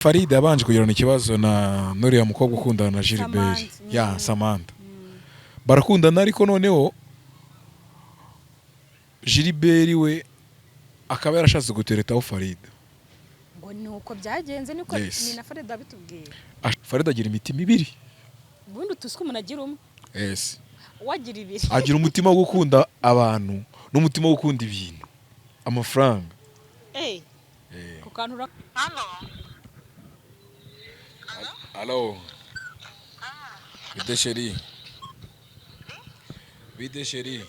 Farida yabanje kugirana ikibazo na nuriya mukobwa ukundana na Gilbert. Samantha. Ya Samantha, barakundana, ariko noneho Gilbert we akaba yarashatse guteretaho Farida. Ngo ni uko byagenze, niko. Yes. Ni na Farida bitubwiye. Farida agira imitima ibiri. Ubundi tuzi ko umuntu agira umwe. Yes. Wagira ibiri. Agira umutima wo gukunda abantu n'umutima wo gukunda ibintu, amafaranga. Eh, ku kantu Halo. Allo. Bite chérie? Bite chérie?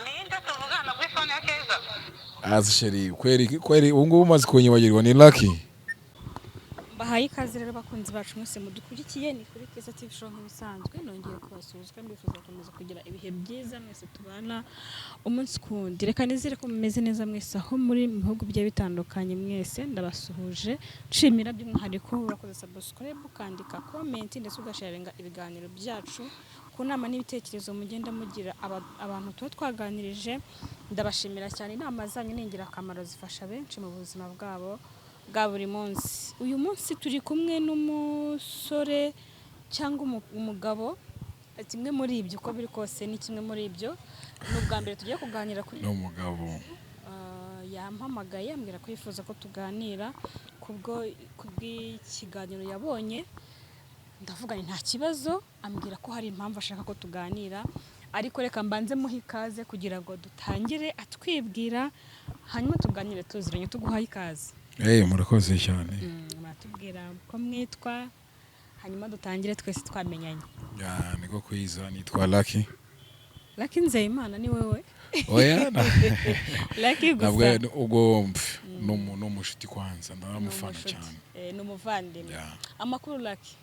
Ninde tuvugana kuri phone ya Keza? Azi chérie, kweri kweri ubu ngubu umaze kunyibagirwa, ni Lucky. Mbahaye ikaze rero, bakunzi bacu mwese mudukurikiye, ni kuri Keza TV Show nk'ibisanzwe. Nongeye kubasuhuza kandi mbifuza gukomeza kugira ibihe byiza mwese tubana umunsi ku wundi. Reka nizere ko mumeze neza mwese aho muri mu bihugu bigiye bitandukanye. Mwese ndabasuhuje, nshimira by'umwihariko urakoze subscribe, ukandika comment, ndetse ugasharinga ibiganiro byacu. Ku nama n'ibitekerezo mugenda mugira abantu tuba twaganirije, ndabashimira cyane. Inama zanyu ni ingirakamaro, zifasha benshi mu buzima bwabo bwa buri munsi. Uyu munsi turi kumwe n'umusore cyangwa umugabo, kimwe muri ibyo, uko biri kose ni kimwe muri ibyo. Ni ubwa mbere tugiye kuganira kuri Ni umugabo. Yampamagaye ambwira ko yifuza ko tuganira kubwo kubw'ikiganiro yabonye. Ndavuga nti nta kibazo. Ambwira ko hari impamvu ashaka ko tuganira, ariko reka mbanze muhe ikaze kugira ngo dutangire atwibwira, hanyuma tuganire tuziranye. Tuguhaye ikaze. Murakoze cyane. Muratubwira ko mwitwa, hanyuma dutangire twese twamenyanye. Ya, niko kwiza, nitwa Lucky. Lucky Nzeyimana, ni wowe? Oya. Lucky Ntabwo gusa. Ubwo ni umushuti kwanza, ndamufana Ni umushuti. cyane. Ni umuvandimwe. Ya. Amakuru, Lucky?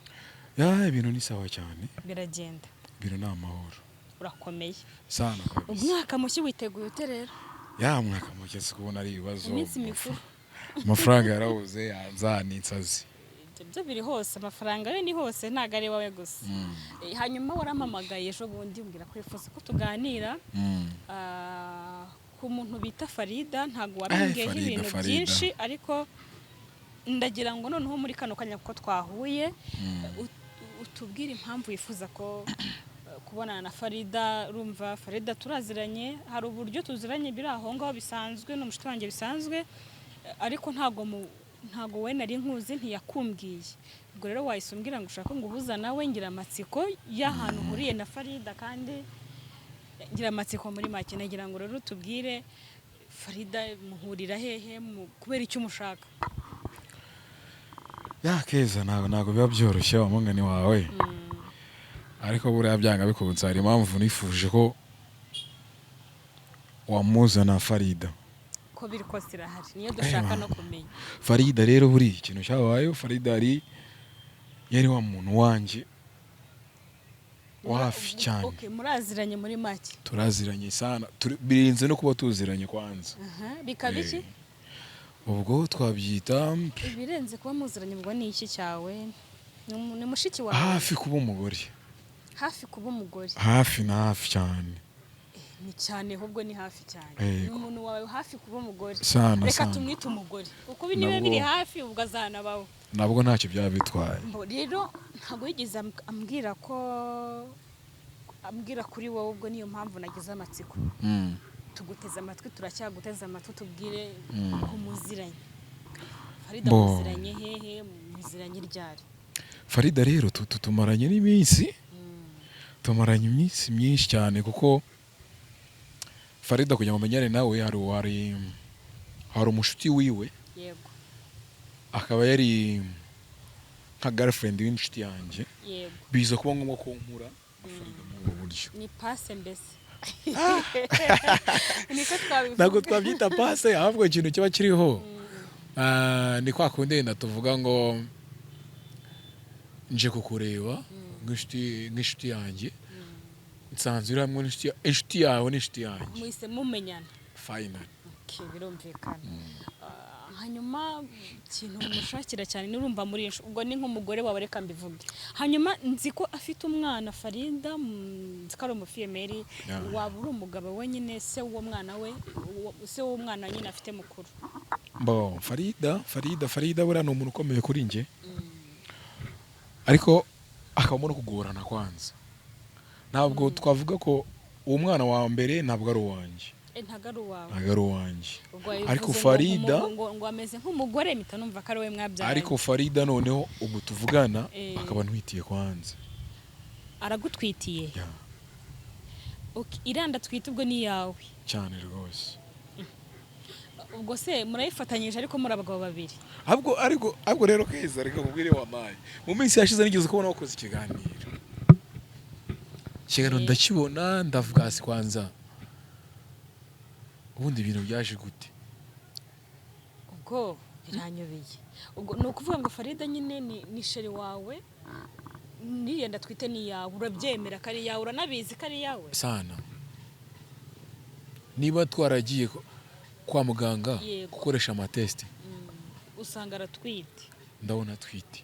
Ya, ibintu ni sawa cyane. Biragenda. Ibintu ni amahoro. Urakomeye? Sana kabisa. Umwaka mushya witeguye ute rero? Ya, mwaka mushya si kubona ari ibibazo. Iminsi mikuru. Amafaranga yarabuze, yanzana insazi. Ibyo byo biri hose, amafaranga yo ni hose, ntabwo ari wowe gusa. Hanyuma warampamagaye ejo bundi umbwira ko wifuza ko tuganira ku muntu bita Farida. Ntabwo wabimbwiyeho Farida, ibintu Farida. byinshi, ariko ndagira ngo noneho muri kano kanya kuko twahuye, utubwire impamvu wifuza ko kubonana na Farida. Urumva, Farida turaziranye, hari uburyo tuziranye biri aho ngaho bisanzwe, ni umushuti wanjye bisanzwe, ariko ntabwo we nari nkuzi, ntiyakumbwiye. Ubwo rero wahise umbwira ngo ushaka ngo uhuza nawe, ngira amatsiko y'ahantu uhuriye na Farida, kandi ngira amatsiko muri make. Nagira ngo rero utubwire, Farida muhurira hehe, kubera icyo umushaka? Ya Keza, ntabwo biba byoroshye wa mungani wawe, ariko buriya byanga bikunze hari impamvu nifuje ko wamuzana Farida. Ko biri kose irahari, niyo dushaka no kumenya. Farida rero, buriya ikintu cyabayeho, Farida yari wa muntu wanjye wa hafi cyane. Okay, muraziranye muri make? Turaziranye sana. Birenze no kuba tuziranye kwanza. Aha, bikaba iki? Ubwo twabyita Ibirenze kuba muziranye, ubwo ni iki cyawe? Ni mushiki wawe? Hafi kuba umugore. Hafi kuba umugore. Hafi na hafi cyane. Ni cyane ahubwo, ni hafi cyane. Yego. Ni umuntu wawe hafi kuba umugore. Sana. Reka Sana. tumwite umugore, kuko niba biri hafi ubwo azanabaho. Nabwo ntacyo byaba bitwaye. Mbo rero ntabwo yigeze ambwira ko ambwira kuri wowe, ubwo niyo mpamvu nagize amatsiko. Tuguteze amatwi, turacyaguteze amatwi, tubwire ko muziranye Farida. Bo. Muziranye hehe? Muziranye ryari? Farida rero tumaranye n'iminsi, tumaranye iminsi myinshi cyane, kuko Farida kugira ngo umenyane nawe hari umushuti wiwe, akaba yari nka girlfriend w'inshuti yanjye. Biza kuba ngombwa ko nkura na Farida muri ubwo buryo. Ni passe mbese, niko twabivuga. Ntabwo twabyita passe, ahubwo ikintu kiba kiriho, ni kwa kundi wenda tuvuga ngo nje kukureba nk'inshuti yanjye, nsanzwe uri hamwe n'inshuti, inshuti yawe n'inshuti yanjye. Muhise mumenyana. Final. Okay, birumvikana. Hanyuma ikintu mushakira cyane, nurumva muri ubwo ni nk'umugore wawe, reka mbivuge. Hanyuma nzi ko afite umwana Farida, nzi ko ari umufille-mère. Waba uri umugabo we nyine, se w'uwo mwana we, se w'umwana nyine afite mukuru. Bo, Farida buriya ni umuntu ukomeye kuri njye, ariko akabamo no kugorana. Kwanza ntabwo twavuga ko uwo mwana wa mbere ntabwo ari uwanjye. Ntabwo ari uwawe. Ntabwo ari uwanjye. Ubwo yabivuze Ariko ngo ngo ameze nk'umugore, mpita numva ko ari we mwabyaranye. Ariko Farida noneho ubu tuvugana akaba ntwitiye kwanza. Aragutwitiye? Yeah. Okay, iranda twite ubwo ni iyawe? Cyane rwose. Ubwo se murayifatanyije, ariko muri abagabo babiri? Ahubwo ariko, ahubwo rero Keza, reka nkubwire, wampaye mu minsi yashize nigeze kubona wakoze ikiganiro, ndakibona, ndavuga hasi kwanza, ubundi ibintu byaje gute? Ubwo biranyobeye. Ubwo ni ukuvuga ngo Farida nyine ni chéri wawe, niriya twite ni iyawe, urabyemera ko ari iyawe, uranabizi ko ari iyawe? Sana, niba twaragiye kwa muganga gukoresha amatest, Usanga aratwite. Ndabona atwite,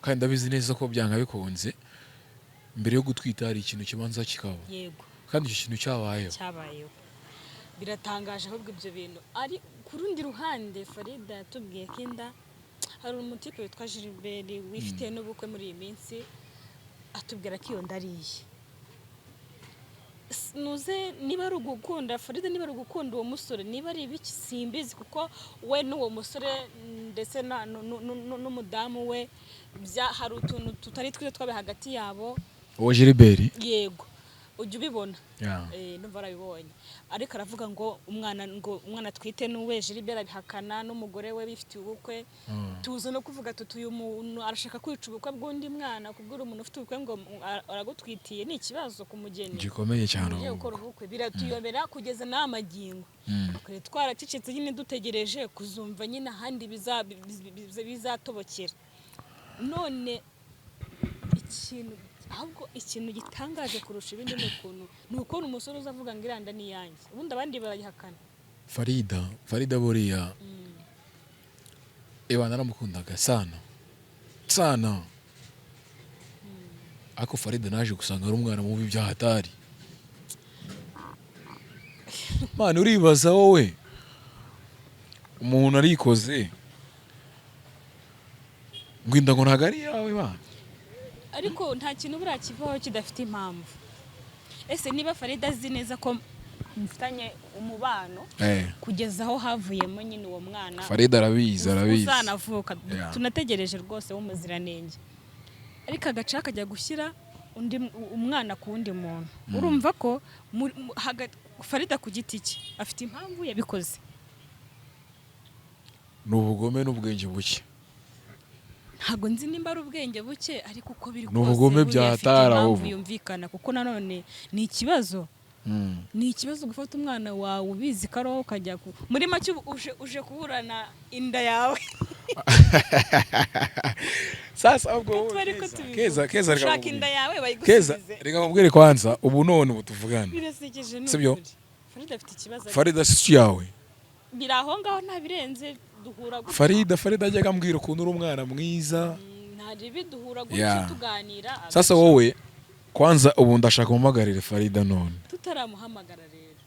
kandi ndabizi neza ko byanga bikunze mbere yo gutwita hari ikintu kibanza kikaba, kandi icyo kintu cyabayeho. Cyabayeho. Biratangaje ahubwo ibyo bintu. Ari ku rundi ruhande, Farida yatubwiye ko inda, hari umutipe witwa Gilbert wifitiye n'ubukwe muri iyi minsi, atubwira ko iyo nda ari iye. Nuze niba ari ugukunda Farida, niba ari ugukunda uwo musore, niba ari ibiki, simbizi, kuko we n'uwo musore ndetse n'umudamu we hari utuntu tutari twiza twabaye hagati yabo. Uwo Gilbert? Yego, ujya ubibona. Yeah. Numva arabibonye, ariko aravuga ngo umwana atwite n'uwe. Gilbert abihakana n'umugore we bifitiye ubukwe. Tuza no kuvuga tuti uyu muntu arashaka kwica ubukwe bw'undi mwana. Kubwira umuntu ufite ubukwe ngo aragutwitiye ni ikibazo ku mugeni gikomeye cyane. ugiye Ahubwo. gukora ubukwe. Biratuyobera kugeza n'aya magingo. Twari twaracecetse nyine, dutegereje kuzumva nyine ahandi bizatobokera. None ikintu, ahubwo ikintu gitangaje kurusha ibindi ni ukuntu umusore uza avuga ngo iranda ni iyanjye, ubundi abandi barayihakana. Farida buriya eba naramukundaga sana sana, ariko Farida naje gusanga ari umwana mubi bya hatari. Man, uribaza wowe, umuntu arikoze ngo inda ngo ntabwo ari iyawe bana. Ariko nta kintu buriya kivaho kidafite impamvu. Ese niba Farida azi neza ko mufitanye umubano kugeza aho havuyemo nyine uwo mwana Farida arabizi, arabizi. uzanavuka, tunategereje rwose, w'umuziranenge, ariko agaca akajya gushyira undi umwana ku wundi muntu, urumva ko Farida ku giti cye afite impamvu yabikoze. Ni ubugome n'ubwenge buke. Ntabwo nzi nimba ari ubwenge buke, ariko uko biri Ni ubugome buriya bya afite hatari impamvu ahubwo. yumvikana, kuko nanone ni ikibazo, ni ikibazo gufata umwana wawe ubizi ko ari wowe, ukajya ku muri make ubu uje kuburana inda yawe. Sasa ahubwo Tuba ariko Keza, tubivuga. Keza, Keza, reka Ushaka nkubwire. inda yawe Keza, bayigusubize. reka nkubwire kwanza, ubu none ubu tuvugana, Birasekeje ni Sibyo? ukuri. Farida afite ikibazo. Farida si yawe. Biri aho ngaho, nta birenze, duhura gutya. Farida ajyaga ambwira ukuntu uri umwana mwiza. Nta ribi, duhura gutya tuganira. Sasa wowe kwanza ubu ndashaka umumagarire Farida none. Tutaramuhamagara rero,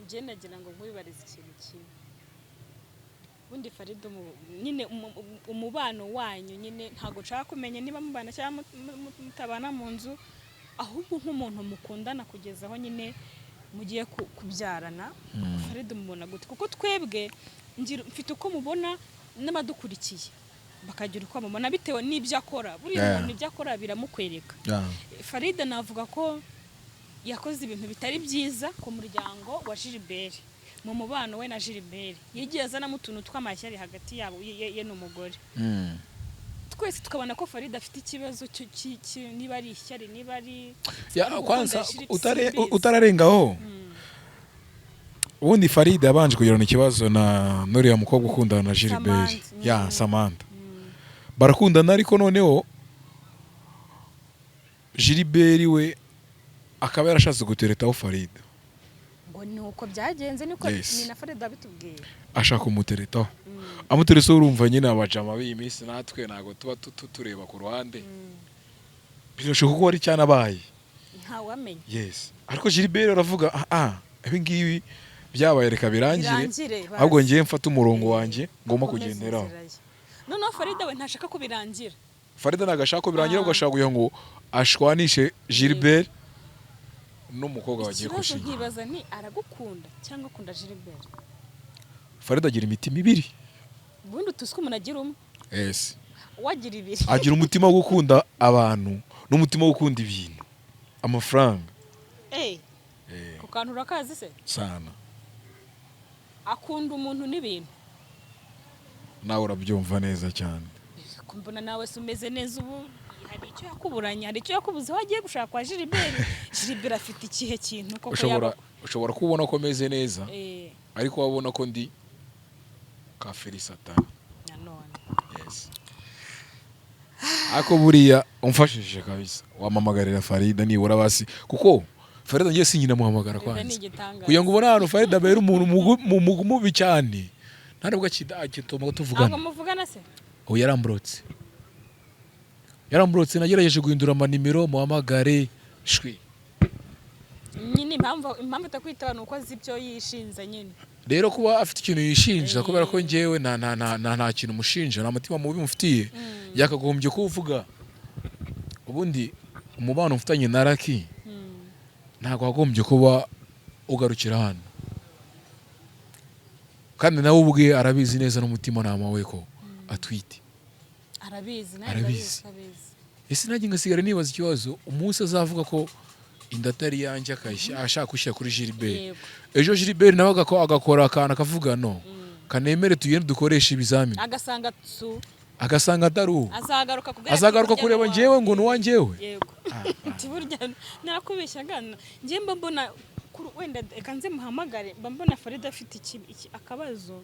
njye nagira ngo nkwibarize ikintu kimwe. Ubundi Farida nyine umubano wanyu nyine, ntabwo nshaka kumenya niba mubana cyangwa mutabana mu nzu, ahubwo nk'umuntu mukundana kugeza aho nyine mugiye kubyarana, Farida umubona gute? Kuko twebwe mfite uko mubona, n'abadukurikiye bakagira uko bamubona bitewe n'ibyo akora. Buriya umuntu ibyo akora biramukwereka. Farida navuga ko yakoze ibintu bitari byiza ku muryango wa Gilbert, mu mubano we na Gilbert. Yagiye azanamo utuntu tw'amashyari hagati yabo, ye n'umugore. Twese tukabona ko Farida afite ikibazo niba ari ishyari, niba ari Ya, ari ugukunda kwanza simbizi. Utararengaho, ubundi Farida yabanje kugirana ikibazo na nuriya mukobwa ukundana na Gilbert. Samantha. Ya, Samantha. Barakundana, ariko noneho Gilbert we akaba yarashatse guteretaho Farida. Ngo ni uko byagenze, niko Yes. ni na Farida wabitubwiye. Ashaka kumuteretaho, amuteretse. Urumva nyine abajama b'iyi minsi natwe ntabwo tuba tureba ku ruhande, birashoboka ko ari cyanabaye. Ntawamenya. Yes, ariko Gilbert aravuga ah ah, ibi ngibi Byabaye, reka birangire. Birangire, basi. Ahubwo ngiye mfata umurongo wanjye ngomba Akomeze kugenderaho. inzira ye. Noneho Farida we ntashaka ko birangira. Farida ntabwo ashaka ko birangira, ahubwo ashaka kugira ngo ashwanishe Gilbert n'umukobwa bagiye Ikibazo gushingira. nkibaza ni aragukunda cyangwa akunda Gilbert? Farida agira imitima ibiri. Ubundi tuzi ko umuntu agira umwe. Yes. Wagira ibiri. Agira umutima wo gukunda abantu n'umutima wo gukunda ibintu, amafaranga. Eh, ku kantu urakazi se? Sana. Akunda umuntu n'ibintu. Nawe urabyumva neza cyane. Mbona nawe se umeze neza ubu, hari icyo yakuburanye, hari icyo yakubuze aho agiye gushaka kwa Gilbert? Gilbert afite ikihe kintu koko? Ushobora Yaba ushobora kubona ko meze neza, ariko wabona ko ndi kafiri satani. Nanone. Yes. Ariko buriya umfashije kabisa, wampamagarira Farida nibura basi, kuko Farida ngiye sinyina muhamagara Farida ni kwanza. igitangaza. Kugira ngo ubone ahantu Farida abera umuntu mubi cyane, nta nubwo akituma Ntabwo tuvugana. muvugana se? Ubu yaramburotse, yaramburotse. Nagerageje guhindura amanimero muhamagare, shwi. Nyine impamvu atakwitaba ni uko azi ibyo yishinze nyine. Rero kuba afite ikintu yishinja, kubera ko njyewe nta kintu mushinja, nta mutima mubi mufitiye, yakagombye kuwuvuga. Ubundi umubano mufitanye na Lucky ntabwo wagombye kuba ugarukira hano, kandi nawe ubwe arabizi neza n'umutimanama we ko atwite. Arabizi nawe? Arabizi. Arabizi. Ese nanjye ngasigara nibaza ikibazo umunsi azavuga ko inda atari iyanjye, ashaka gushyira kuri Gilbert. Ejo Gilbert nawe agakora akantu akavuga no kanemere tugende dukoreshe ibizamini. Agasanga tsu. Agasanga atari uwo. Azagaruka kubwira ati, Azagaruka "Burya kureba ni njyewe uwawe." ngo ni uwanjyewe. Yego, ati burya nakubeshyaga, njye mba mbona wenda reka nze muhamagare, mba mbona Farida afite akabazo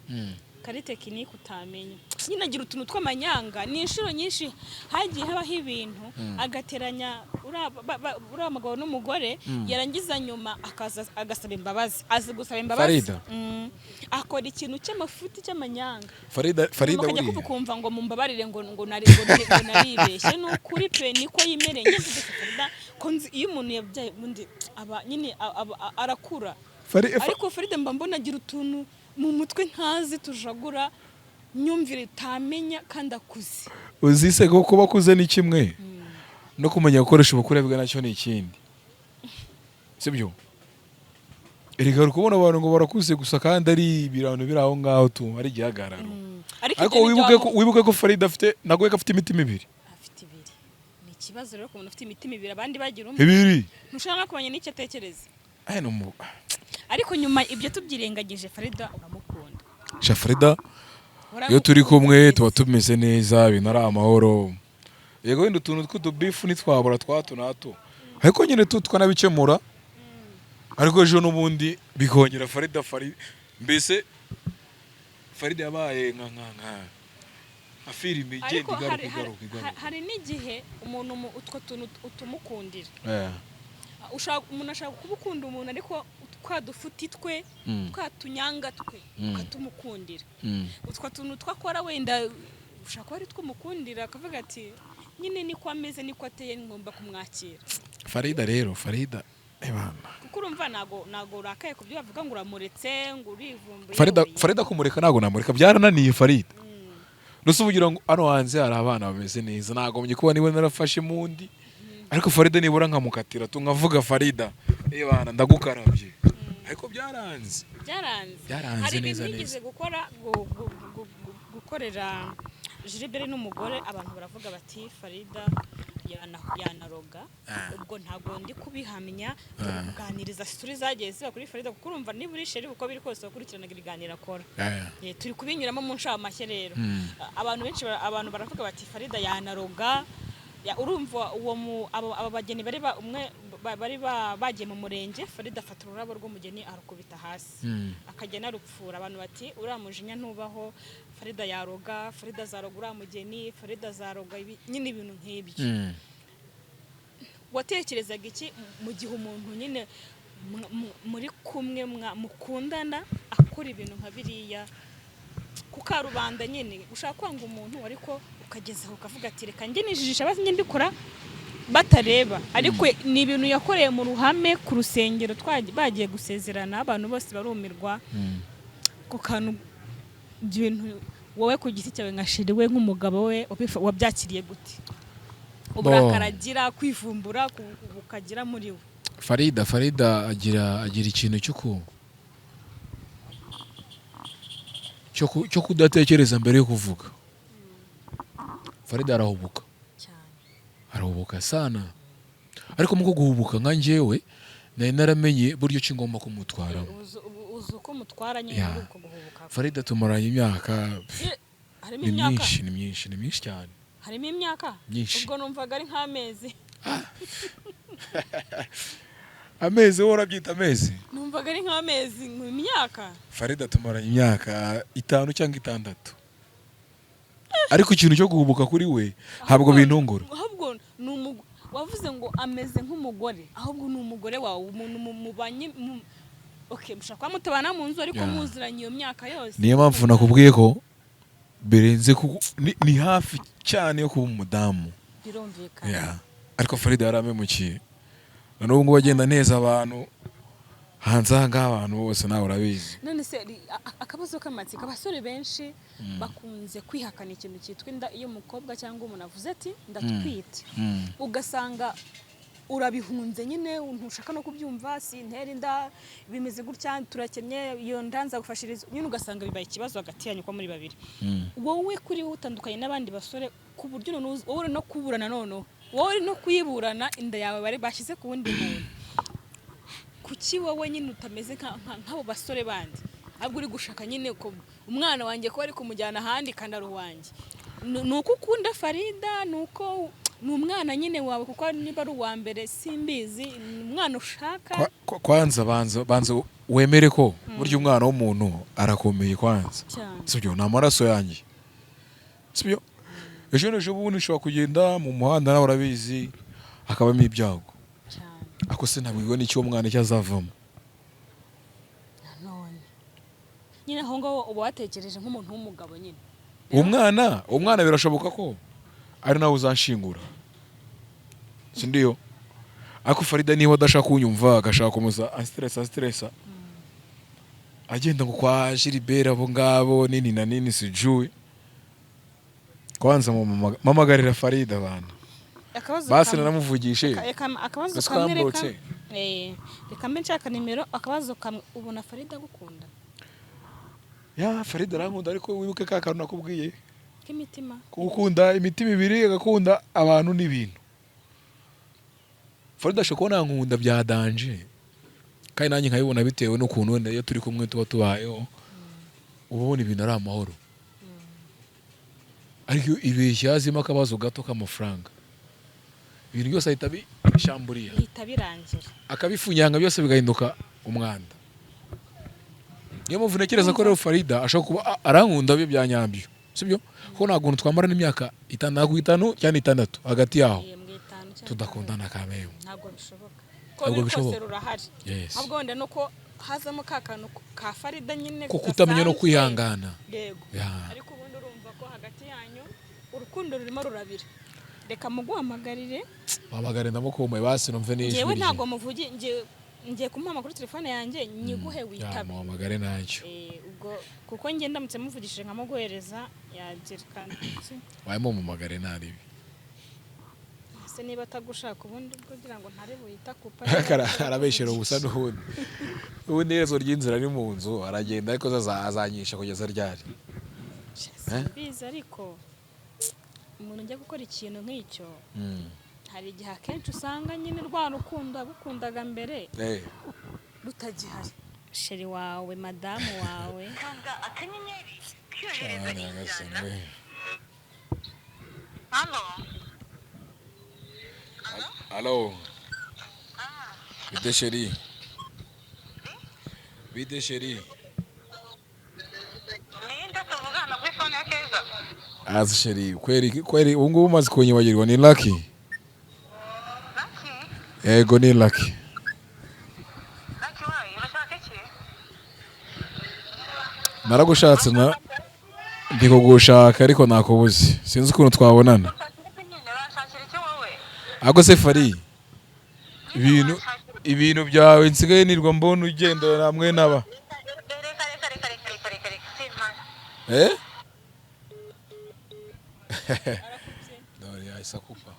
kari technique utamenya. Nyine agira utuntu tw'amanyanga. Ni inshuro nyinshi hagiye habaho ibintu agateranya uriya mugabo n'umugore, yarangiza nyuma akaza agasaba imbabazi, azi gusaba imbabazi. Farida? Akora ikintu cy'amafuti, cy'amanyanga. Farida, Farida Ukajya buriya kuva ukumva ngo mumbabarire, ngo naribeshye. Ni ukuri pe, niko yimereye. Njye mvuze Farida ko nzi iyo umuntu yabyaye ubundi aba nyine arakura. Ariko Farida mba mbona agira utuntu mu mutwe ntazi tujagura myumvire utamenya, kandi akuze. Uzi se ko kuba akuze ni kimwe, no kumenya gukoresha ubukure bwe nacyo ni ikindi, sibyo? Erega uri kubona abantu ngo barakuze gusa, kandi ari ibirano biri aho ngaho tu, ari igihagararo. Ariko Ariko ibyo ni wibuke ko byo. Wibuke ko Farida afite, nagoye ko afite imitima ibiri. Afite ibiri, ni ikibazo rero ku muntu ufite imitima ibiri, abandi bagira umwe. Ibiri. Ntushobora no kumenya n'icyo atekereza. Aya ni umu Ariko nyuma ibyo tubyirengagije, Farida uramukunda? Sha, Farida Uramukunda iyo turi kumwe wese. Tuba tumeze neza, ibintu ari amahoro. Yego, wenda utuntu tw'utubifu ntitwabura twa hato na hato, ariko nyine tu twanabikemura, ariko ejo n'ubundi bikongera. Farida, Farida mbese, Farida yabaye nka filime igenda Ariko igaruka, igaruka, igaruka. hari n'igihe umuntu utwo tuntu utumukundira. Ushaka umuntu ashaka kuba ukunda umuntu, ariko twa dufuti twe, twa tunyanga twe, ukatumukundira. Utwo tuntu twakora wenda ushaka kuba ari twumukundira, akavuga ati nyine niko ameze, niko ateye, ngomba kumwakira. Farida rero, Farida ebana. Kuko urumva ntago urakaye ku byo bavuga ngo uramuretse, ngo urivumbuye. Farida, Oya. Farida kumureka ntabwo namureka, byarananiye Farida. Nusa ugira ngo hano hanze hari abana bameze neza, nagombye kuba niba narafashe mundi, ariko Farida nibura nkamukatira tu, nkavuga Farida ebana ndagukarabye, ariko byaranze. Byaranze. Byaranze. Hari ibintu Neza. yigeze gukora gukorera Gilbert n'umugore, abantu baravuga bati Farida yanaroga. Ubwo ntabwo ndi kubihamya, turi kuganiriza story zagiye ziba kuri Farida, kuko urumva niba uri chéri uko biri kose wakurikiranaga ibiganiro akora. Turi kubinyuramo mu nshamake rero. Abantu benshi abantu baravuga bati Farida yanaroga. Urumva uwo mu abo bageni bari umwe bari bagiye mu murenge, Farida afata ururabo rw'umugeni arukubita hasi, akajya anarupfura. Abantu bati uriya mujinya ntubaho, Farida yaroga, Farida azaroga uriya mugeni, Farida azaroga nyine ibintu nk'ibyo. Watekerezaga iki mu gihe umuntu nyine muri kumwe mukundana akora ibintu nka biriya ku karubanda? Nyine ushaka kwanga umuntu, ariko ukageza aho ukavuga ati reka njye nijijisha, bazi njye mbikora. Batareba, ariko ni ibintu yakoreye mu ruhame ku rusengero, bagiye gusezerana, abantu bose barumirwa ku kantu. Ibyo bintu wowe ku giti cyawe nka chéri we, nk'umugabo we, wabyakiriye gute? Uburakari agira, kwivumbura bukagira muri we. Farida agira ikintu cyo kudatekereza mbere yo kuvuga. Farida arahubuka. Cyane. Arahubuka sana, ariko muko guhubuka, nka njyewe nari naramenye buryo ki ngomba kumutwaramo. Uzi uko mutwara nyine muri uko guhubuka. Farida tumaranye imyaka Harimo ni imyaka. myinshi, ni myinshi, ni myinshi cyane. Harimo imyaka. Myinshi. Ubwo numvaga ari nk'amezi. Amezi? Wowe urabyita amezi? Numvaga ari nk'amezi, mu myaka. Farida tumaranye imyaka 5 cyangwa 6, ariko ikintu cyo guhubuka kuri we ntabwo bintungura. Ahubwo ni wavuze ngo ameze nk'umugore, ahubwo ni umugore wawe, umuntu mubanye okay, mushobora kuba mutabana mu nzu, ariko muziranye iyo myaka yose. Niyo mpamvu nakubwiye ko birenze ni hafi cyane yo kuba umudamu. Birumvikana. Yeah. Ariko Farida yarampemukiye, na n'ubu ngubu agenda neza abantu hanze aha ngaha, abantu bose, nawe urabizi. None se akabazo k'amatsiko, abasore benshi bakunze kwihakana ikintu cyitwa inda. Iyo umukobwa cyangwa umuntu avuze ati "Ndatwite," ugasanga urabihunze nyine, ntushaka no kubyumva, "Sintera inda, bimeze gutya, turakennye, iyo nda nzagufashiriza," nyine ugasanga bibaye ikibazo hagati yanyu ko muri babiri. Wowe kuri wowe utandukanye n'abandi basore ku buryo noneho wowe uri no kuburana, noneho wowe uri no kuyiburana inda yawe bari bashyize ku wundi muntu. Kuki wowe nyine utameze nk'abo basore bandi, ahubwo uri gushaka nyine ko umwana wanjye ko bari kumujyana ahandi kandi ari uwanjye? Ni uko ukunda Farida? Ni uko ni umwana nyine wawe, kuko niba ari uwa mbere simbizi, ni umwana ushaka? Kwanza banza wemere ko burya umwana w'umuntu arakomeye kwanza. Cyane. Sibyo? Ni amaraso yanjye, sibyo? Ejo n'ejo bundi ushobora kugenda mu muhanda, nawe urabizi, hakabamo ibyago. Cyane. Ako se ntabwo n'icyo uwo mwana icyo azavamo. Nanone nyine aho ngaho uba watekereje nk'umuntu w'umugabo nyine. Uwo mwana birashoboka ko ari nawe uzanshingura, sindiyo? Ariko Farida niba adashaka kunyumva, agashaka kumuza anstressa agenda ngo kwa Gilbert, abo ngabo nini na nini, sijui. Kwanza mpamagarira Farida abantu. Akabazo Basi kamwe. naramuvugishe. Akabazo Ese kamwe, reka twamburutse? Reka mbe nshaka nimero. Akabazo kamwe, ubona Farida agukunda? Ya, Farida arankunda, ariko wibuke ka kantu nakubwiye K'imitima. Gukunda imitima ibiri, agakunda abantu n'ibintu. Farida ashobora kuba nankunda bya danger, kandi nanjye nkabibona bitewe n'ukuntu wenda iyo turi kumwe tuba tubayeho, uba ubona ibintu ari amahoro, ariko iyo ibeshya yazimo akabazo gato k'amafaranga, ibintu byose ahita abishamburiya. Bihita birangira. Akabifunyanga byose bigahinduka umwanda. Niyo mpamvu ntekereza ko rero Farida ashobora kuba arankunda bye bya nyabyo, sibyo? Kuko nta kuntu twamara n'imyaka 5, 5 cyangwa 6 hagati yaho Ihembwe 5 cyangwa tudakundana kameme. Ntabwo bishoboka ko Ntabwo biri kose bishoboka. rurahari. Yes. Ahubwo wenda nuko hazamo ka kantu ka Farida nyine Ko kutamenya no gasanzwe. kwihangana. Yego. Ariko ubundi urumva ko hagati yanyu urukundo rurimo rurabira. Reka muguhamagarire. Mpamagare, ndamukumbuye, basi numve n'ijwi Ngewe rye. ntabwo muvugi, ngiye kumuha kuri telefone yanjye nyiguhe Ya, witabe. Muhamagare ntacyo. Ubwo kuko njye ndamutse muvugishije nkamuguhereza yagira kandi Wayamumamagare ntaribi. Se niba atagushaka, ubundi ubwo kugira ngo ntare buhita kupa. Arabeshyera ubusa n'ubundi. Ubundi iherezo ry'inzira ni mu nzu. Aragenda, ariko azanyisha kugeza ryari? Simbizi, ariko umuntu ujya gukora ikintu nk'icyo, hari igihe akenshi usanga nyine rwa rukundo agukundaga mbere rutagihari. Chéri wawe, madamu wawe. Kanda akanyenyeri kohereza Ah, nyagasani injyana. we. Halo. Alo. Bite chéri? Bite chéri? Ninde tuvugana kuri phone ya Keza? Azi chéri, kweri kweri ubu ngubu umaze kunyibagirwa? Ni Lucky. Lucky? Yego, ni Lucky. Lucky wayi, urashaka iki? Naragushatse na ndi kugushaka, ariko nakubuze. Sinzi ukuntu twabonana. Urashaka iki nyine? Urashakira iki wowe? Ahubwo se Fari, ibintu byawe nsigaye nirwa mbona ugenda namwe naba Reka, reka, reka, reka, reka, reka, reka, simpana. Eh, dore yahise akupa,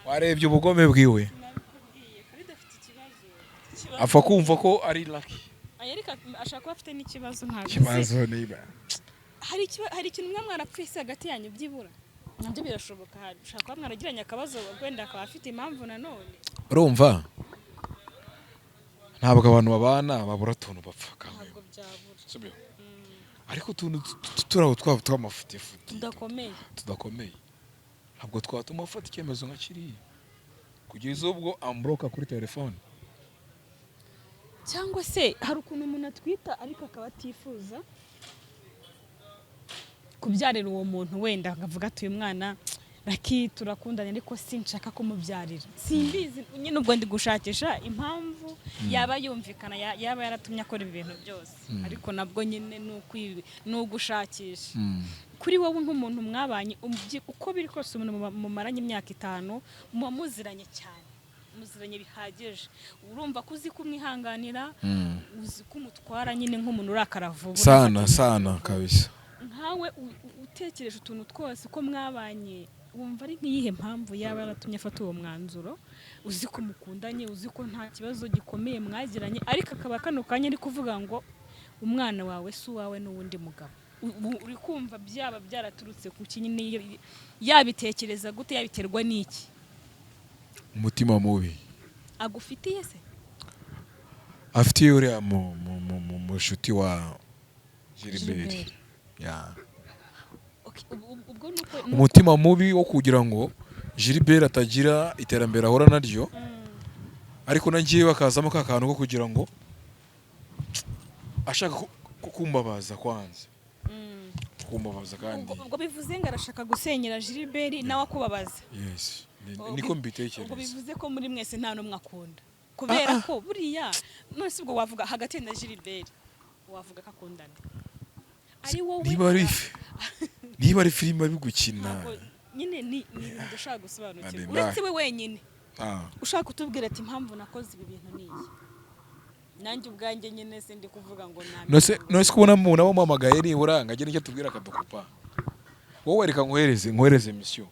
warebye ubugome bwiwe. Nabikubwiye, Farida afite ikibazo. Apfa kumva ko ari Lucky. Ariko ashaka kuba afite n'ikibazo, ntabwo nzi. Ikibazo niba Hari ikintu mwa mwarapfise hagati yanyu, byibura nabyo birashoboka. Hari ushobora kuba mwaragiranye akabazo, wenda akaba afite impamvu nanone. Urumva, ntabwo abantu babana babura utuntu bapfa kamwe. Ntabwo byabura. Sibyo? Ariko utuntu turaho twaba tw'amafutifuti tudakomeye. Tudakomeye, ntabwo twatuma afata icyemezo nka kiriya kugeza ubwo amburoka kuri telefone. Cyangwa se hari ukuntu umuntu atwita ariko akaba atifuza kubyarira uwo muntu, wenda akavuga ati: "Uyu mwana Lucky turakundanye, ariko sinshaka kumubyarira." Simbizi nyine, ubwo ndi gushakisha impamvu yaba yumvikana, yaba yaratumye akora ibi bintu byose, ariko nabwo nyine ni ugushakisha. Kuri wowe nk'umuntu mwabanye, uko biri kose umuntu mumaranye imyaka 5 muba muziranye cyane, muziranye bihagije, urumva ko uzi kumwihanganira, uzi ko umutwara nyine nk'umuntu urakara vuba. Sana. Unafata Sana kabisa. Nkawe utekereje utuntu twose uko mwabanye, wumva ari nk'iyihe mpamvu yaba yaratumye afata uwo mwanzuro? Uzi ko mukundanye, uzi ko nta kibazo gikomeye mwagiranye, ariko akaba kano kanya ari kuvuga ngo umwana wawe si uwawe n'uwundi mugabo. Uri kumva byaba byaraturutse ku ki nyine? Yabitekereza gute? Yabiterwa n'iki? Umutima mubi agufitiye se? Afitiye uriya mushuti wa Gilbert. Gilbert. Ya. Okay, ubwo ni uko Umutima mubi wo kugira ngo Gilbert atagira iterambere ahora naryo, ariko nagiye bakazamo ka kantu ko kugira ngo ashaka kumbabaza kwanza, kumbabaza kandi. Ubwo bivuze ngo arashaka gusenyera Gilbert nawe akubabaza. Yes, niko Ubwo mbitekereza. bivuze ko muri mwese nta n'umwe akunda, kubera ko buriya none si ubwo wavuga hagati na Gilbert, wavuga ko akundana ari wowe? Niba ari filime ari gukina. Ntabwo nyine ni ibintu udashaka gusobanukirwa. Nari Uretse we wenyine ushaka kutubwira ati: "Impamvu nakoze ibi bintu ni iyi." Nanjye ubwanjye nyine sindi kuvuga ngo nta None se kubona umuntu amuhamagaye nibura ngo agire icyo atubwira akadukupa? Wowe reka nkohereze mission,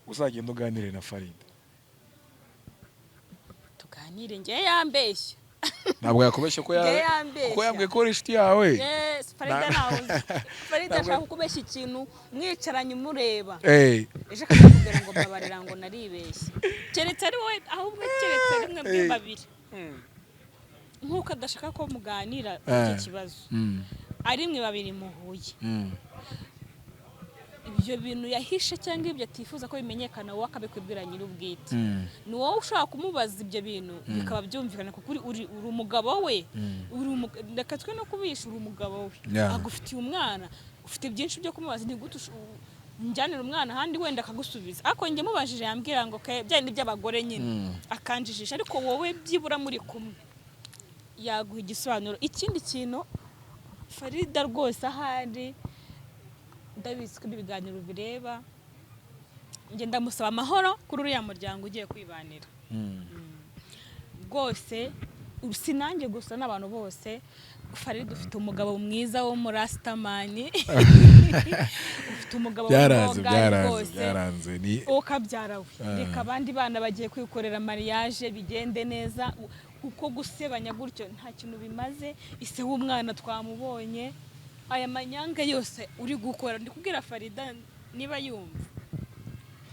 uzagenda uganire na Farida. Tuganire? Njye yambeshya. Ntabwo yakubeshya ko Njye yambeshya. Kuko yambwiye ko uri inshuti yawe. Yes, Farida ntawe uzi. Farida ashaka kukubeshya ikintu mwicaranye umureba, ejo akakubwira ngo: "Mbabarira," ngo: "Naribeshye." Keretse ari wowe ahubwo, keretse ari mwe mwe babiri, nk'uko adashaka ko muganira icyo kibazo, ari mwe babiri muhuye, ibyo bintu yahishe cyangwa ibyo atifuza ko bimenyekana, wowe akabikwibwira nyir'ubwite. Ni wowe ushobora kumubaza ibyo bintu bikaba byumvikana, kuko uri umugabo we. Reka twe no kubisha, uri umugabo we. Agufitiye umwana, ufite byinshi byo kumubaza. Ni gute njyanira umwana ahandi? Wenda akagusubiza, ariko njye mubajije yambwira ngo: "Ke bya bindi by'abagore nyine," akanjijisha. Ariko wowe byibura muri kumwe yaguha igisobanuro. Ikindi kintu, Farida rwose ahari ndabizi ko ibi biganiro bireba, njye ndamusaba amahoro kuri uriya muryango ugiye kwibanira. Rwose si nanjye gusa, n'abantu bose. Farida, ufite umugabo mwiza wo muri asitamani, ufite umugabo Byaranze. w'imboga Byaranze. rwose. Byaranze ni Ukabyara we. Reka abandi bana bagiye kwikorera mariage bigende neza, kuko gusebanya gutyo nta kintu bimaze. Ise w'umwana twamubonye. Aya manyanga yose uri gukora, ndi kubwira Farida niba yumva,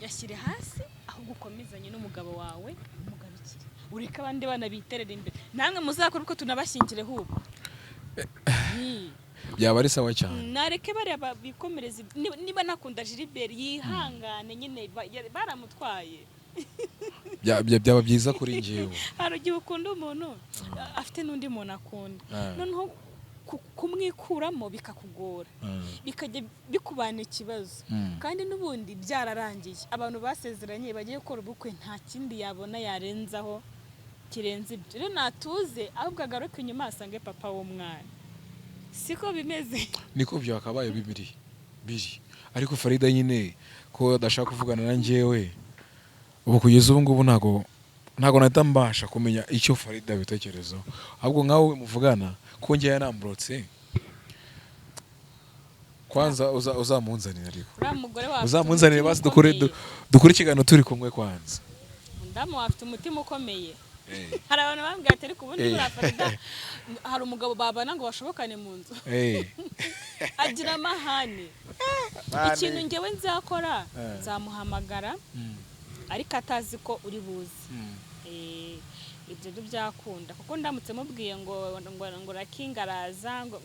yashyire hasi, ahubwo ukomezanye n'umugabo wawe, umugarukire, ureke abandi bana biterere imbere. Namwe muzakora uko tunabashyingire ahubwo. Ni. Byaba ari sawa cyane. Nareke bariya bikomereze. Niba nakunda Gilbert yihangane nyine, baramutwaye. Byaba byiza kuri njyewe. Hari igihe ukunda umuntu afite n'undi muntu akunda, noneho kumwikuramo bikakugora, bikajya bikubana ikibazo, kandi n'ubundi byararangiye, abantu basezeranye bagiye gukora ubukwe, nta kindi yabona yarenzaho kirenze ibyo. Rero natuze, ahubwo agaruke inyuma asange papa w'umwana. Siko bimeze? Niko byakabaye bibiri biri, ariko Farida nyine ko adashaka kuvugana na njyewe. Ubu kugeza ubu ngubu ntago nahita mbasha kumenya icyo Farida abitekerezaho, ahubwo nkawe muvugana ko njyewe yanamburotse kwanza uzamunzanire ariko Uriya mugore wawe afite uzamunzanire umutima basi dukore ukomeye. dukore ikiganiro turi kumwe kwanza. Umudamu wawe afite umutima ukomeye. Hari abantu bambwira ati ariko ubundi buriya Farida hari umugabo babana ngo bashobokane mu nzu, agira amahane. Ikintu ngewe nzakora, nzamuhamagara ariko atazi ko uri buze. Ibyo byo byakunda, kuko ndamutse mubwiye ngo Rakinga araza ngo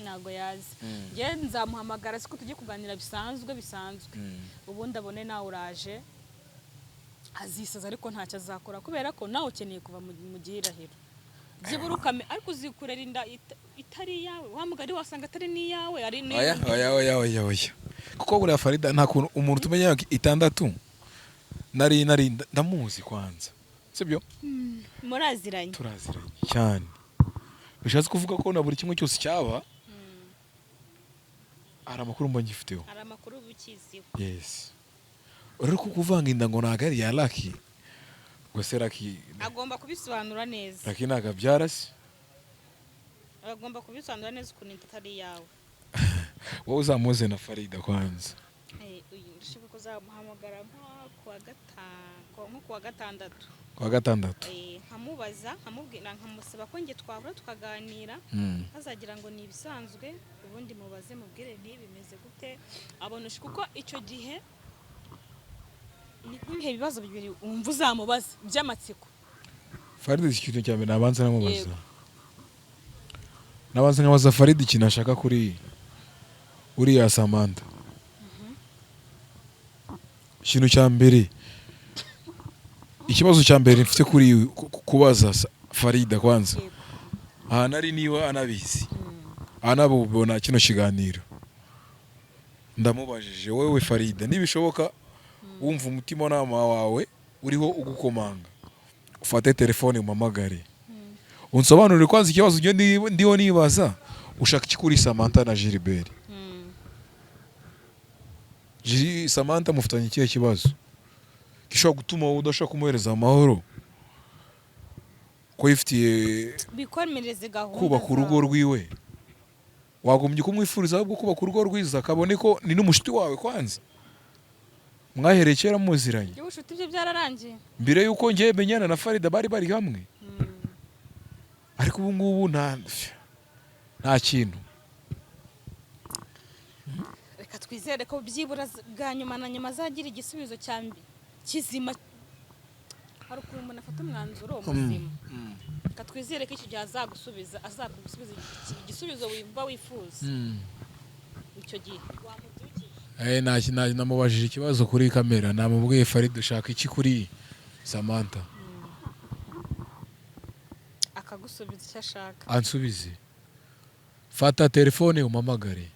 ntabwo yaza. Ngewe nzamuhamagara siko tujye kuganira bisanzwe bisanzwe, ubundi abone nawe uraje azisaza, ariko ntacyo azakora kubera ko nawe ukeneye kuva mu gihirahiro byibura ukame, ariko uzikurera inda itari iyawe, wa mugari wasanga atari n'iyawe ari Oya, oya, oya, oya, oya, kuko buriya Farida nta kuntu umuntu tumenya imyaka 6 nari ndamuzi kwanza, sibyo? Muraziranye. Turaziranye cyane, bishatse kuvuga ko na buri kimwe cyose cyaba hari amakuru mba ngifiteho. Hari amakuru uba ukiziho. Yes, rero ko kuvanga inda ngo ntabwo ari iya Lucky, ngo se Lucky Agomba kubisobanura neza. Lucky ntabwo abyara se? Agomba kubisobanura neza ukuntu inda atari iyawe. Wowe uzamuze na Farida kwanza. Uyu ndashaka kuzamuhamagara nko kuwa gatandatu. Kuwa gatandatu. Nkamubaza, nkamubwira, nkamusaba ko njye twahura tukaganira, ntazagira ngo ni ibisanzwe, ubundi mubaze, mubwire nti bimeze gute, abona kuko icyo gihe ni nk'ibihe bibazo bibiri wumva uzamubaza by'amatsiko? Farida, ikintu cya mbere nabanza namubaza, Yego. nabanza nkabaza Farida ikintu ashaka kuri uriya Samantha. Ikintu cya mbere, ikibazo cya mbere mfite kuri kubaza Farida kwanza, ahantu ari niba anabizi, anabubona kino kiganiro, ndamubajije: wowe Farida, nibishoboka wumva umutimanama wawe uriho ugukomanga, ufate telefone umpamagare, unsobanurire kwanza ikibazo njye ndiho nibaza: ushaka iki kuri Samantha na Gilbert? Samantha mufitanye ikihe kibazo gishobora gutuma wowe udashobora kumuhereza amahoro, ko yifitiye Bikomereze gahunda kubaka urugo zawe. rwiwe? Wagombye kumwifuriza ahubwo kubaka urugo rwiza, kabone ko ni n'umushuti wawe kwanza, mwahereye kera muziranye. Iby'ubucuti byo byararangiye. Mbere y'uko ngiye menyana na Farida bari bari hamwe, ariko ubu ngubu nta kintu. Reka twizere ko byibura bwa nyuma na nyuma azagira igisubizo cya kizima. Hari ukuntu umuntu afata umwanzuro muzima. Reka twizere ko icyo gihe azagusubiza, azakugusubiza igisubizo wumva wifuza icyo gihe wamubyukije. Namubajije ikibazo kuri kamera, namubwiye: Farida, ushaka iki kuri Samantha? Akagusubiza icyo ashaka. Ansubize. Fata telefone umpamagare,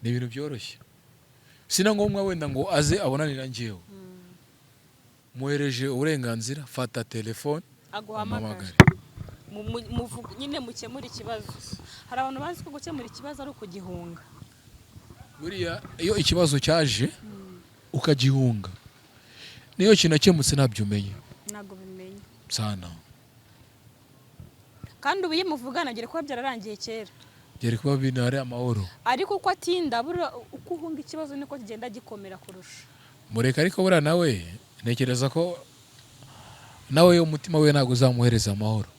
ni ibintu byoroshye, si na ngombwa wenda ngo aze abonane na njyewe. Muhereje uburenganzira, fata telefone aguhamagare, umpamagare. Nyine mukemura ikibazo. Hari abantu bazi ko gukemura ikibazo ari ukugihunga. Buriya iyo ikibazo cyaje ukagihunga, niyo kinakemutse ntabyo umenya. Ntabwo bimenya. Sana. Kandi ubu iyo muvugana agira kuba byararangiye kera. Byari kuba bintu ari amahoro. Ariko uko atinda, buriya uko uhunga ikibazo niko kigenda gikomera kurusha. Mureka, ariko buriya nawe ntekereza ko nawe umutima we ntabwo uzamuhereza amahoro.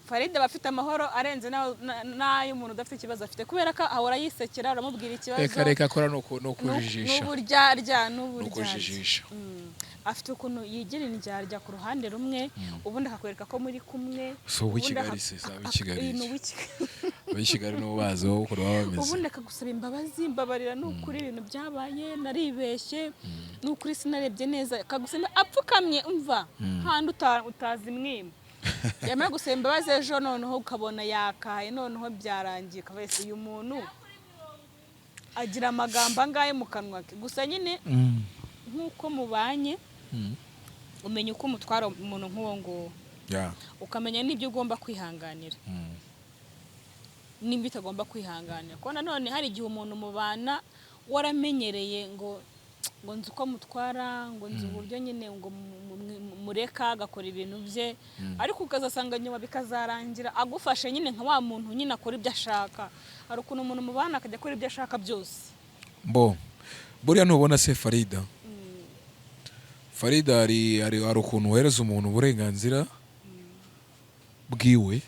Farida aba afite amahoro arenze n'ay'umuntu udafite ikibazo afite, kubera ko ahora yisekera, uramubwira ikibazo. Reka reka, akora ni ukujijisha. N'uburyarya Ni n'uburyarya. ukujijisha. Afite ukuntu yigira indyarya ku ruhande rumwe, ubundi akakwereka ko muri kumwe. Si uw'i Ubundi Kigali se, si ab'i Kigali. Ni uw'i Kigali. Ab'i Kigali nibo bazi wowe ukuntu baba bameze. Ubundi akagusaba imbabazi: mbabarira, ni ukuri ibintu byabaye naribeshye, ni ukuri sinarebye neza. Akagusaba apfukamye, umva handi utazimwima. Yamara gusaba imbabazi ejo noneho ukabona yakaye, noneho byarangiye, ukaba wese uyu muntu agira amagambo angahe mu kanwa ke gusa nyine. Nk'uko mubanye, umenya uko umutwara umuntu nk'uwo nguwo, ukamenya n'ibyo ugomba kwihanganira. N'ibyo utagomba kwihanganira, kuko nanone hari igihe umuntu mubana waramenyereye ngo nzi uko mutwara, ngo nzi uburyo nyine, ngo mureka agakora ibintu bye, ariko ukazasanga nyuma bikazarangira agufashe nyine nka wa muntu nyine akora ibyo ashaka. Hari ukuntu umuntu mubana akajya akora ibyo ashaka byose. Mbo buriya ntubona se Farida? Farida, hari ukuntu wohereza umuntu uburenganzira bwiwe,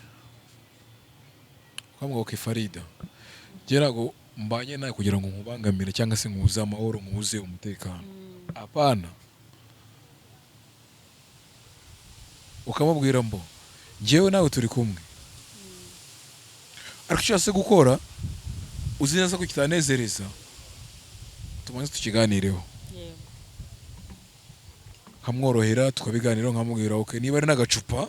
ukamubwira: "Okay Farida, njye ntabwo mbanye nawe kugira ngo nkubangamire cyangwa se nkubuze amahoro, nkubuze umutekano, apana." Ukamubwira mbo njyewe nawe turi kumwe, ariko icyo ushatse gukora uzi neza ko kitanezereza, tubanze tukiganireho. Nkamworohera, tukabiganiraho, nkamubwira: "Okay, niba ari n'agacupa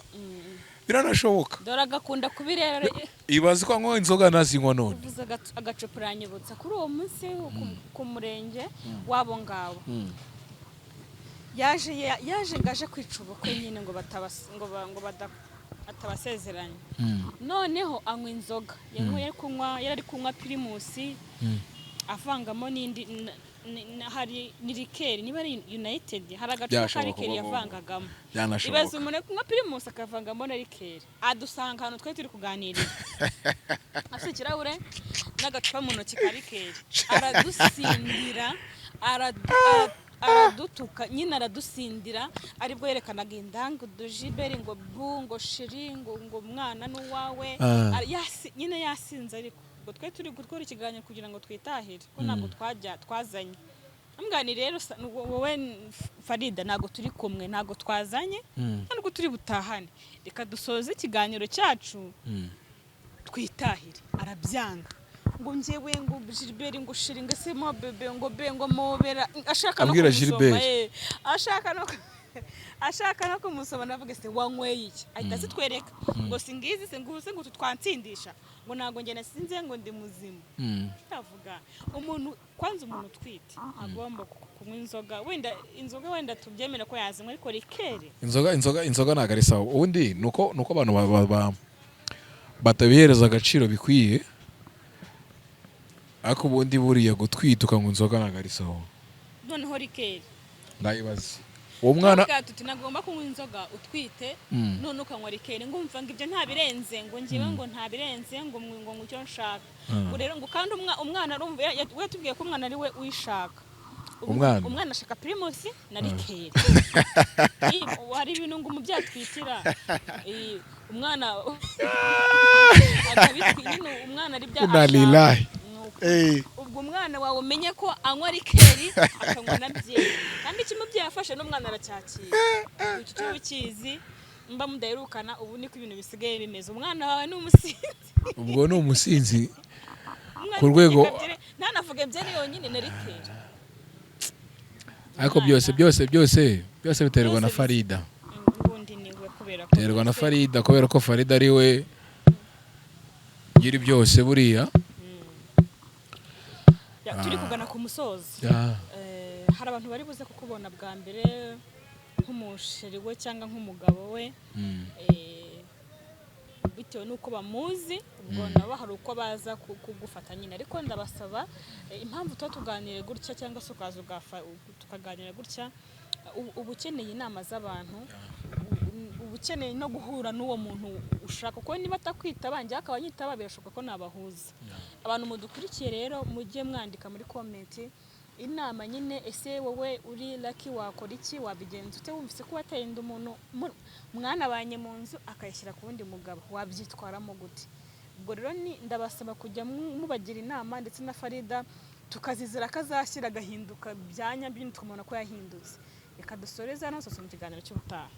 biranashoboka." Dore agakunda kubirera. Ibaze ko anywa inzoga ntazinywa none. Uvuze agacupa uranyibutsa kuri uwo munsi ku murenge w'abo ngabo yaje ngo aje kwica ubukwe nyine, ngo batabas ngo ba- ngo bada atabasezeranya. Noneho anywa inzoga, yanyweye, ari kunywa, yari ari kunywa Primus avangamo n'indi hari ni liqueur, niba ari United, hari agacupa ka Byashoboka liqueur kuba yavangagamo. Ibaze Byanashoboka. umuntu ari kunywa Primus akavangamo na liqueur, adusanga ahantu twari turi kuganirira afite ikirahure n'agacupa mu ntoki ka liqueur, aradusindira, aradutuka nyine, aradusindira. Aribwo yerekanaga indangu dujiberi, ngo bu, ngo chéri, ngo umwana n'uwawe. Nyine yasinze, ariko ubwo twari turi gukora ikiganiro kugira ngo twitahire, ko ntabwo twajya twazanye. Ambwani rero wowe Farida, ntabwo turi kumwe, ntabwo twazanye, ntabwo turi butahane, reka dusoze ikiganiro cyacu twitahire. Arabyanga, ngo njyewe, ngo Gilbert, ngo chéri, ngo ese mo bébé, ngo be, ngo mobera, ashaka no Abwira kumusoma. Gilbert. Ashaka no kumusoma. Navuga: "Se wanyweye iki?" Ahita azitwereka, ngo singizi se, ngo se ngo utu twansindisha, ngo ntabwo njye nasinze, ngo ndi muzima. Ndavuga umuntu, kwanza umuntu utwite agomba kunywa inzoga, wenda inzoga wenda tubyemere ko yazinywa, ariko liqueur? Inzoga ntabwo ari sawa. Ubundi nuko abantu batabihereza agaciro bikwiye, ariko ubundi buriya gutwita ukanywa inzoga ntabwo ari sawa. Noneho liqueur. Ndayibaze uwo mwana. Turavuga tuti nagomba kunywa inzoga utwite, none ukanywa liqueur, ngo umva ngo ibyo ntabirenze, ngo ngewe ngo ntabirenze, ngo icyo nshaka. Ngo rero ngo kandi umwana arumva, we yatubwiye ko umwana ari we uyishaka. Umwana? Umwana ashaka Primus na liqueur. Hari ibintu ngo umubyeyi atwitira umwana akabitwi nyine, umwana ari byo Inna ashaka. lillahi. Nuko ubwo umwana wawe umenye ko anywa liqueur akanywa na byeri, kandi icyo umubyeyi afashe n'umwana aracyakira. Icyo tuba ukizi mba mudaherukana. Ubu niko ibintu bisigaye bimeze, umwana wawe ni umusinzi. Ubwo ni umusinzi. Umwana Ku rwego- utegeka byeri, ntanavuge byeri yonyine, na liqueur. Ariko byose byose byose byose biterwa na Byose. Farida. Ubundi niwe kubera ko Biterwa na Farida, kubera ko Farida ari we nyiri byose buriya. Ya, turi kugana ku musozo. Hari abantu bari buze kukubona bwa mbere nk'umusheri we cyangwa nk'umugabo we, bitewe n'uko bamuzi, ubwo nabo hari uko baza kugufata nyine. Ariko ndabasaba, impamvu tuba tuganire gutya cyangwa se ukaza tukaganira gutya, uba ukeneye inama z'abantu, uba ukeneye no guhura n'uwo muntu ushaka, kuko niba atakwitaba njye akaba anyitaba, birashoboka ko nabahuza. Abantu mudukurikiye rero, mujye mwandika muri comment inama nyine: ese wowe uri Lucky wakora iki? Wabigenza ute wumvise ko wateye inda umuntu mwanabanye mu nzu akayishyira ku wundi mugabo? Wabyitwaramo gute? Ubwo rero ni ndabasaba kujya mubagira inama, ndetse na Farida tukazizira ko azashyira agahinduka byanya byinshi, tukamubona ko yahindutse. Reka dusoreze hano sose mu kiganiro cy'ubutaha.